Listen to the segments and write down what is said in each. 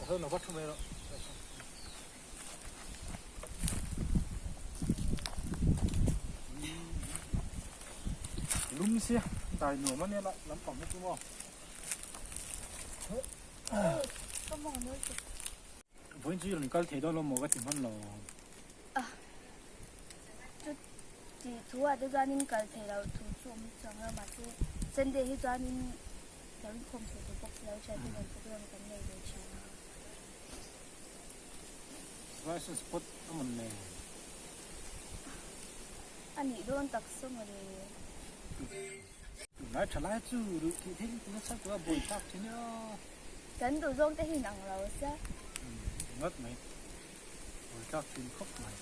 Sawn lo va thu mai rawh. Lum sia dai nuam ania la lampang hi chu maw. Vawiin chu i rawn kal thei dawn lo maw ka ti hman lo. Chu ti thu ah te chuanin kal thei lo thu chu awm chuang lo mahse Sunday hi chuanin lo inkhawm thei tur bawk si lo thian te nen program kan nei ve thin a. Rice spot a mawn le. A nih dawn tak saw maw le. Tunlai tha lai chu ruh thih thil nasa tura buai thlak thin e aw. Kan duh zawng te hi inang lo sia. Ngawt mai. Buai thlak thin khawp mai.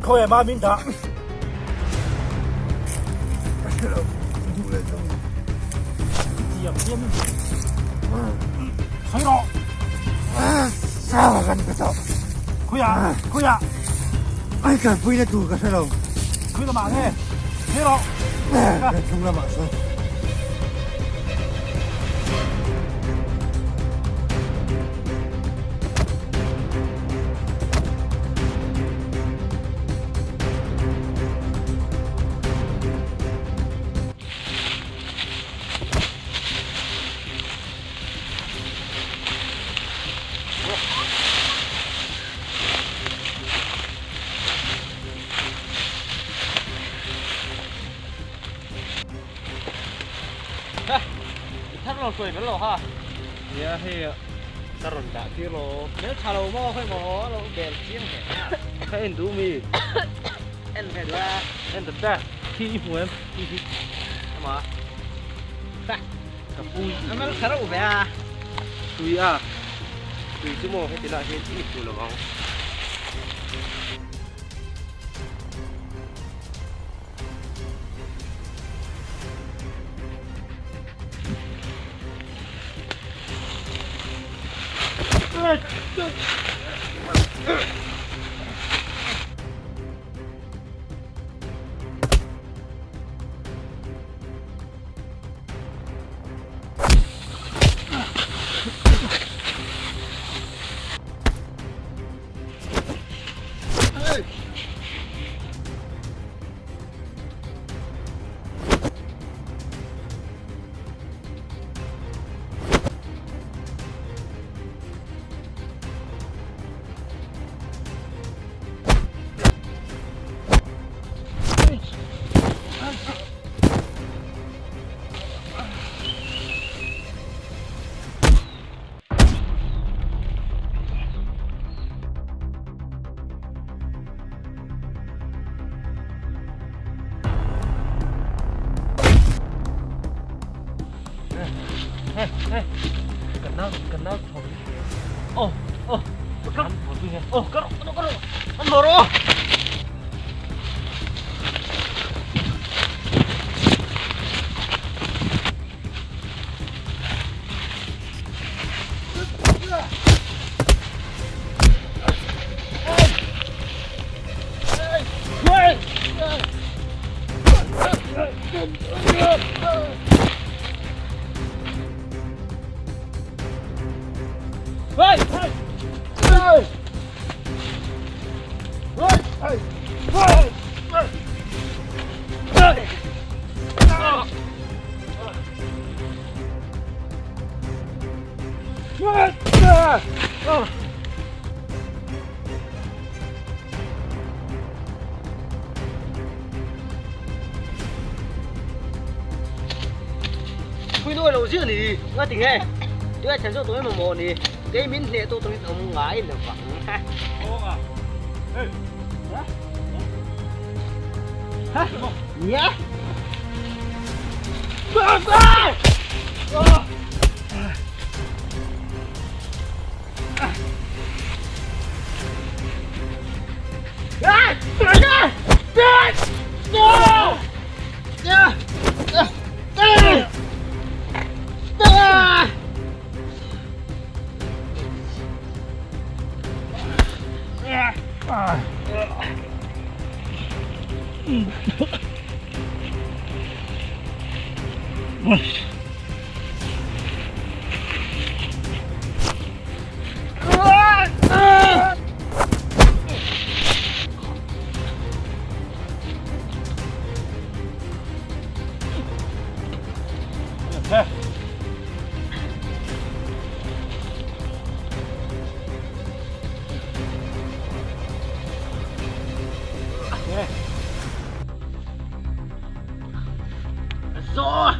Khawi mah min dah. Tiang hian sawi rawh. Kan ka tawh. Khawiah khawiah. Ai kan pui na tur ka hre lo. Khawi lamah nge? Sawi rawh. Kan chung lamah sawi. rawn hruai vel lo ha. Nia hei ka rawn dah tir lo. Hmel tha lo maw khawi maw lo bel chiang hle a. Ka en duh mi. En ve duh a. En ta ta. Khi i hmu em? Khi hi. Ama. Ka pu. A hmel tha reuh ve a. Tui a. Tui chu maw heti lah hian i hmu lo ang. Pui nuai lo zia ni nga ti nge tui a chen zawk tawh em maw ni kei min hneh tawh tawhin awm ngai lo vang ha ha nia Zo!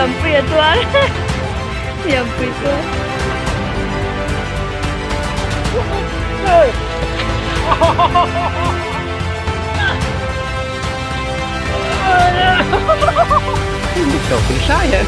Lianpui a tuar Lianpui tuar. Ni tawp in hlai hian.